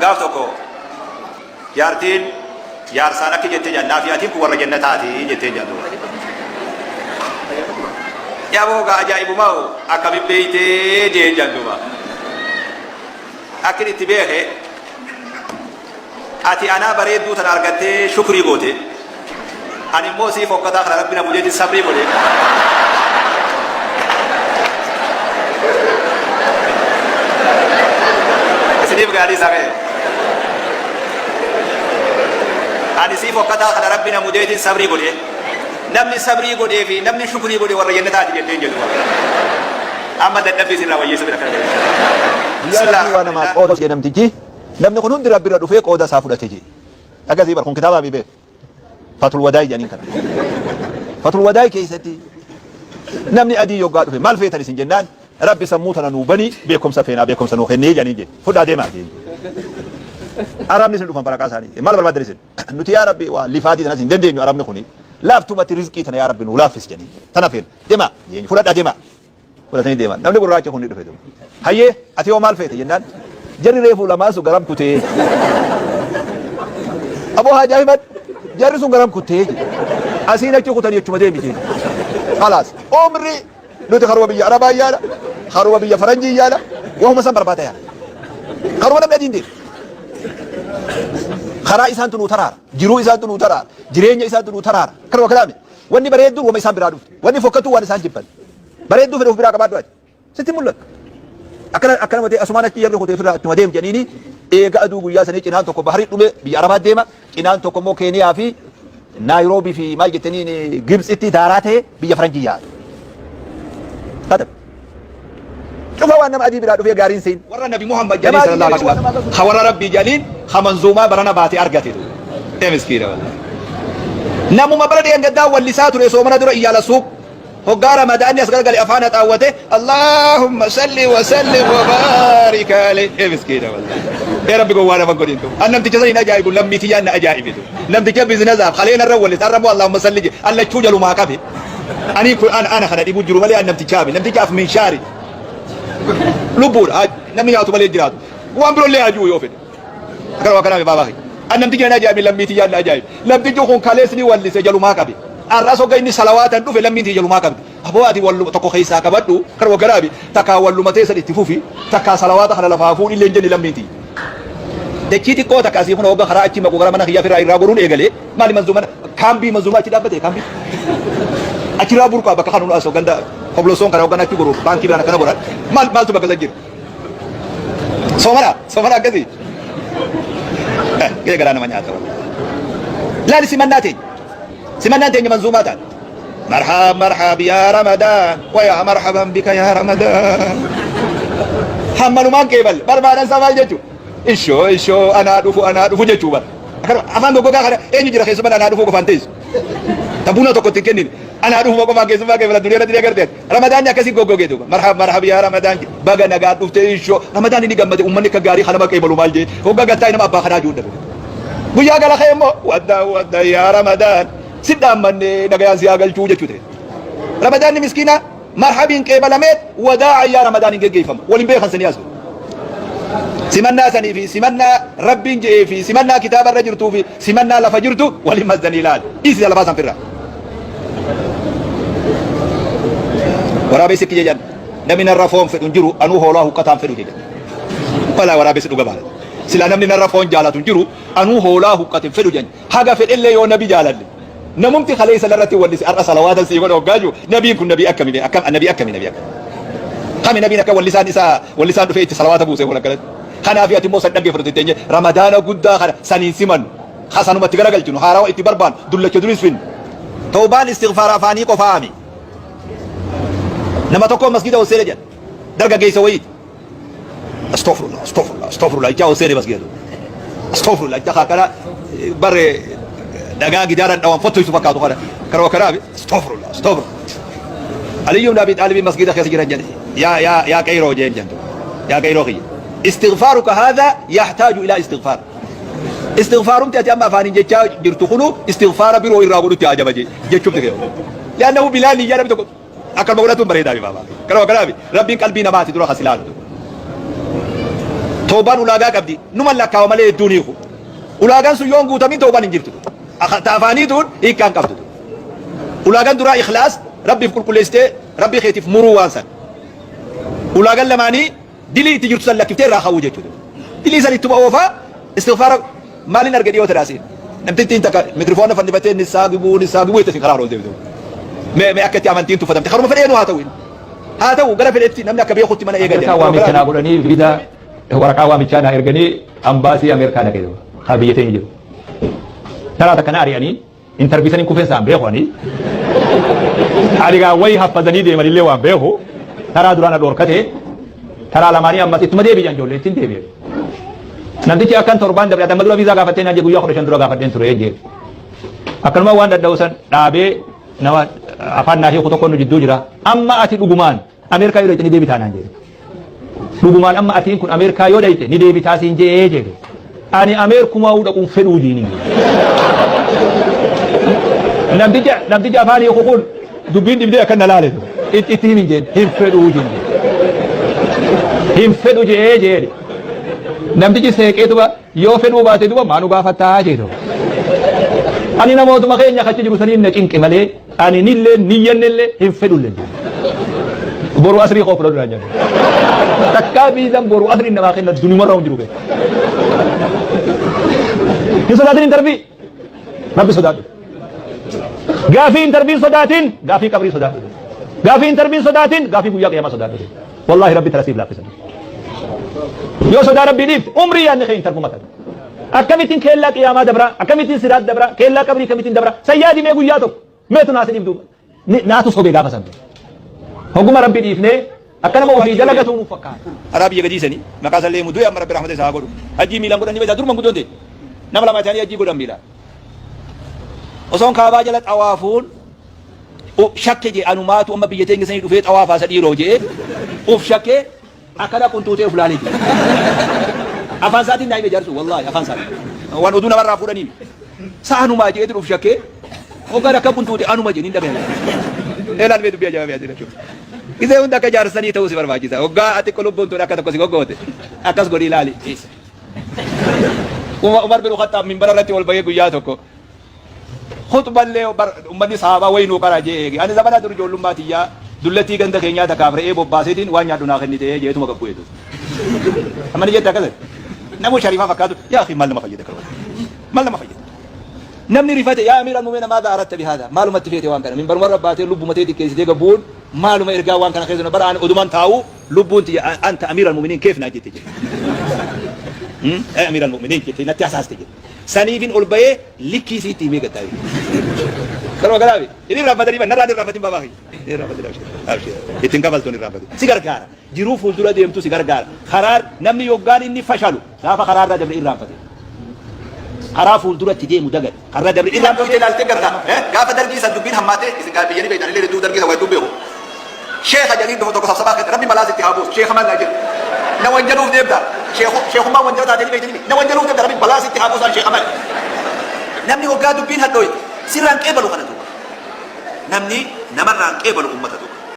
Gaaf tokko jaartiin jaarsaan akki jette jedhan, naafi atiin kun warra jannataati jetteen jedhan duuba. Yaboo gaa ajaa'ibumaa hoo akkamin beeytee jeen jedhan duuba. Akkin itti beeke ati anaa bareedduu tana argattee shukrii goote. Ani immoo sii fokkataa kana rabbi na mudeetiin sabrii godhe. Isiniif gaarii isaa ka'e. Ani sii fokkataa kana rabbi na mudeetiin sabrii godhe. Namni sabrii godhee fi namni shukrii godhe warra jannataati jetteen jedhu. Amma dadhabbii sirraa wayyeessu bira kana jedhe. Guyyaa Rabbiin waa namaa qoodu jedhe namtichi, namni kun hundi Rabbirra dhufee qooda isaa fudhate jedhe. Akkasii bar kun kitaaba Abii Beek. Fatul Wadaay jedhaniin kana. Fatul Wadaay keessatti namni adii yoggaa dhufe maal feetan isin jennaan Rabbi sammuu tana nuu banii beekumsa feenaa beekumsa nuu kennee jedhaniin jedhe. Fudhaa deemaa jedheen. Arabni isin dhufan faraqaa isaanii. Maal barbaaddan isin? Nuti yaa Rabbi waa lifaatii tanas hin dandeenyu Arabni kuni. Laaftumatti rizqii tana yaa Rabbi nuu laaffis jedhanii. Tana feena. Deemaa. Fudhadhaa deemaa. Fudhatanii deeman. Namni gurraachi kun ni dhufe duuba. Hayyee ati hoo maal feete jennaan jarri reefuu lamaan sun garam kutee. Aboo haajaa himadhu jarri sun garam kutee jedhe. Asiin achi kutanii achuma deemi jedhe. Khalaas umri nuti karuma biyya Arabaa yaala karuma biyya Faranjii yaala wahuma san barbaada yaala. Karuma namni adiin deemu. Karaa isaantu nuu taraara. Jiruu isaantu nuu taraara. Jireenya isaantu nuu taraara. Kanuma kalaame. Wanni bareedduun wama isaan biraa dhufte. Wanni fokkatuun waan isaan jibban. Bareedduu fedhe of biraa qabaadhu ati. Sitti hin mul'atu. Akkana akkana matee asumaan achi jarri kutee ofirraa achuma deem jedhaniini eega aduu guyyaa sanii cinaan tokko baharii dhume biyya Arabaa deema cinaan tokko immoo Keeniyaa fi Naayiroobii fi maal jettaniin Gibxitti daaraa ta'e biyya Faranjii yaa'a. Katabe. Cufa waan nama adii biraa dhufee gaariin siin. Warra Nabi Muhammad jedhanii sallallahu alaihi wasallam ha warra Rabbii jedhaniin ha manzuumaa barana baate argate tu. Ee miskiina wallahi. Namuma bara dheengaddaa wallisaa ture soomana dura iyyaala suuq. Hoggaa Ramadaanni as garagale afaan haxaawwate Allahumma salli wa sallim wa baarik alayhi. Ee miskiina wallahi. Ee Rabbi gowwaa nama godhin tu. An namticha san hin ajaa'ibu lammii tiyyaan na ajaa'ibe tu. Namticha bizinezaaf kalee narra wallisa arra immoo Allahumma salli jedhe. Allachuu jalumaa qabe. Ani kun ana ana kana dhibu jiru malee an namtichaa mi namticha af minshaari lubbuudha namni nyaatu malee jiraatu waan birollee haa jiru yoo fedhe akkana waa kanaa baabaa an namtichi nan ajaa'ibe lammii tiyyaan na ajaa'ibe namtichi kun kalees ni wallise jalumaa qabe arras hogga inni salawaatan dhufe lammiin tiyya jalumaa qabdi aboo ati walluma tokko keessaa qabadhu kan waggaraabi takkaa walluma teessan itti fufi takkaa salawaata kana lafaa fuudhi illee hin jenne lammiin tiyya dachii xiqqoo takka asii kun hogga karaa achi maqu gara mana kiyyaa firraa irraa goruun eegalee Maali manzuuman kaambii manzuumaa achi dhaabbate kaambii achirraa burqaa bakka kan asoo ganda koblosoon kana hoggan achi goru baankii biraan akkana godhan maal maaltu bakka san jira soomana soomana akkasii gee garaa nama nyaata laali simannaa teenya simannaan teenya manzuumaa taate marhab marhab yaa ramadaan wayaa marhaban bika yaa ramadaan hammanumaan qeeballe barbaadan isaa maal jechuu ishoo ishoo anaa dhufu anaa dhufu jechuu bara Akkana afaan goggogaa kana eenyu jira keessummaan anaa dhufuu qofaan teessu. Ta buna tokko itti hin kennin. Anaa dhufuma qofaan keessummaa kee filattu duniyaa irratti ni agartee. Ramadaanni akkasii goggogee duuba. Marhab marhab yaa Ramadaan baga nagaan dhuftee ishoo. Ramadaanni ni gammade uummanni akka gaarii kanama qeebalu maal jee. Hoggaa gattaa nama abbaa kanaa jiru dhabe. Guyyaa gala kee immoo wadda wadda yaa Ramadaan si dhaammannee nagayaan si haa galchuu jechuu ta'e. Ramadaanni miskiinaa Marhabiin qeebalameet wadaa'a yaa Ramadaan hin geggeeffamu. Wal hin beekan sanii as. Simannaa sanii fi simannaa Rabbiin je'ee fi simannaa kitaaba irra jirtuu fi simannaa lafa jirtu wal hin mazdanii ilaali. Dhiisi lafaa san firraa. Waraabessi kiyya jedhan namni narra foon fedhu hin jiru anuu hoolaa huqqataan fedhu jedhan. Walaa waraabessi dhuga baala. Silaa namni narra foon jaalatu hin jiru anuu hoolaa huqqate hin fedhu jedhan. Haga fedhellee yoo nabi jaaladhe. Namumti kaleessa narratti wallise har'a salawaatan sii godha hoggaa jiru nabiin kun nabii akkami mee akkam nabii akkami nabii akkami kami nabiin akka wallisaan isaa wallisaan dhufee itti salawaata buuse kun akkanatti kanaaf ati immoo san dhaggeeffatu itti teenye ramadaana guddaa kana saniin simannu hasanumatti garagalchinu haarawa itti barbaannu dullacha duris finnu tawbaan istighfaara afaanii qofaami nama tokko masgida ol seene jedha dargaggeessa wayiiti Astaghfirullah, astaghfirullah, astaghfirullah. Ijaa ol seenee masgiida. Astaghfirullah. Ijaa kana bare dhagaa gidaaraan dhawan fottoysu fakkaatu kana. Karoo kanaa astaghfirullah, astaghfirullah. Aliyyuu ibn Abi Xaalib masgiida keessa jiran jedhe. Yaa yaa yaa qeyroo jeen jentu. Yaa qeyroo kiyya. Istighfaaruka haadha yaxtaaju ilaa istighfaar. Istighfaarumti ati amma afaaniin jechaa jirtu kunu istighfaara biroo irraa godhutti haajama jechuuf ta'e. Li'annahu bilaa niyyaa namni tokko Akkanuma godhatuun bareedaa bi baabaa. Kanuma kanaafi rabbiin qalbii namaati dura kas ilaalu. Tawbaan ulaagaa qabdi. Numa lakkaawa malee hedduun hiiku. Ulaagaan sun yoo hin guutamin tawbaan hin jirtu. Ta afaanii tun hiikkaa hin qabdu. Ulaagaan duraa ikhlaas Rabbiif qulqulleessitee Rabbii keetiif muruu waan san. Ulaagaan lamaanii dilii itti jirtu san lakkiftee irraa ka'uu jechuudha. Dilii san ittuma oofaa istighfaara maalin arge dhiyoo tana asiin. Namtittiin takka mikrifoona fannifattee nissaa gibuu nissaa gibuu jette karaa ol deemte. Mee mee akka itti amantiin tuffatamte karuma fedheenuu haa ta'u inni. Haa ta'u gara fedhetti namni akka beekutti mana eega Ameerikaa waamicha naa godhanii viizaa waraqaa waamichaa naa erganii ambaasii Ameerikaa dhaqee haa biyya teenya jiru. Taraa takka na ari'anii Intarvii saniin kufeen isaan beeku ani. Ani gaa wayi haffazanii deemanillee waan beeku. Taraa duraa na dhoorkate. Taraa lamaanii ammas ittuma deebi'an ijoollee ittiin deebi'e. Namtichi akkan torbaan dabre adamma dura viizaa gaafattee naan jedhe guyyaa 15 dura gaafadheen ture jee. Akkanuma waan dadha'u san dhaabee nama afaan naa hiiku tokko nu jidduu jira. Amma ati dhugumaan Ameerikaa yoo dhayxe ni deebitaa naan jedhe. Dhugumaan amma atiin kun Ameerikaa yoo dhayxe ni deebitaa siin je'ee jedhe. Ani Ameerkumaa dhaquun fedhuu diini. Namticha namticha afaan hiiku kun dubbiin dhibdee akka na laale itti itti himin jeen hin fedhuu jeen. Hin fedhu je'ee jedhe. Namtichi seeqee duba Yoo fedhuu baate duba maa nu gaafattaa jeeto. Ani namootuma keenya kachi jiru saniin na cinqe malee ani nillee niyyannellee hin fedhullee jedhe. Boru asrii koo fudhadhu naan jedhe. Takkaa biizan boru asrii namaa kenna dunumarra hin jiru beeku. Hin sodaatin intarvii. Rabbi sodaadhu. Gaafii intarviin sodaatin gaafii qabrii sodaadhu. Gaafii intarviin sodaatin gaafii guyyaa qiyaamaa sodaadhu. Wallaahi rabbi tana siif laaffisa. Yoo sodaa rabbii dhiifte umrii yaadni kee hin tarbu matan. Akkamittiin keellaa qiyaamaa dabraa, akkamittiin siraat dabraa, keellaa qabrii akkamittiin dabraa, sayyaadi mee guyyaa tokko meetu naa si dhibdu naatu sobee gaafa san. Hoguma rabbii dhiifnee akka nama ofii dalagatu nuuf fakkaata. Karaa biyya gadii sanii maqaa sallee himu du'e amma rabbi rahmata isaa haa godhu. Hajjii miilaan godhan ni beektaa dur manguddoon ta'e. Nama lama ta'anii hajjii godhan miilaan. Osoon kaabaa jala xawaafuun shakke jee anumaatu amma biyya teenya sanii dhufee xawaafaa isa dhiiroo jee uf shakkee akkana qunxuutee uf laalee jira. Afaan isaatiin naa hime jaarsu wallaahi afaan isaatiin. Waan oduu namarraa fuudhanii sa anumaa jeetiin uf shakkee hoggaan akka qunxuute anuma jee niin dhagaye. Eelaan mee dubbii ajaa'ibaa asirra jechuudha. Gisee hunda akka jaarsanii ta'uu si barbaachisa. Hoggaa ati lubbuun tun akka tokko si goggoote akkas godhii ilaali. Umar bin Khattaab minbara irratti ol bahee guyyaa tokko Khuxballee bar ummanni sahaabaa wayi nuu qara jee eege. Ani zamana dur ijoollummaa tiyyaa dullattii ganda keenyaa takkaaf re'ee bobbaaseetiin waan nyaadhu naa kennite jeetuma gad bu'e. Amma ni jette akkas. Namuu shariifaa fakkaatu yaa akhi maal nama fayyada kana maal nama fayyada. Namni rifate yaa amiira almu'miniina maadha aratta bihaadha maalumatti feete waan kana minbaruma irra baatee lubbuma tee xiqqeessitee gad bu'uun maaluma ergaa waan kana keessa bara ani odumaan taa'u lubbuun tiyya anta amiira almu'miniin keef naan jette jedhe. Amiira almu'miniin jette natti hasaaste jedhe. Saniifin ol bahee likkii isiitti himee gad taa'e. Kanuma kanaafi hin irraanfatanii bar narraan irraanfatin babaa kiyya. Hin irraanfatin abshir abshir ittiin kafaltu hin irraanfatin. Si gargaara jiruu fuuldura deemtu si gargaara. Karaa namni yoggaan inni fashalu gaafa karaa irraa dabre irraanfate. Karaa fuulduratti deemu dagate karra dabre irraanfate. Ilaaltee garta gaafa dargii san dubbiin hammaatee isin gaa biyya ni beektan illee hedduu dargii san waa hedduu beeku. Sheekha jedhanii dhufu tokko sabsabaa keessatti rabbi balaa sitti haa buusu sheekha maal naa jedhu na wanjaluuf deemta sheekhummaa wanjala taatee ni beektanii na wanjaluuf deemta rabbi balaa sitti haa buusu an sheekha maal namni hoggaa dubbiin hadhooyte sirraan qeebalu kana duuba namni namarraan qeebalu ummata duuba.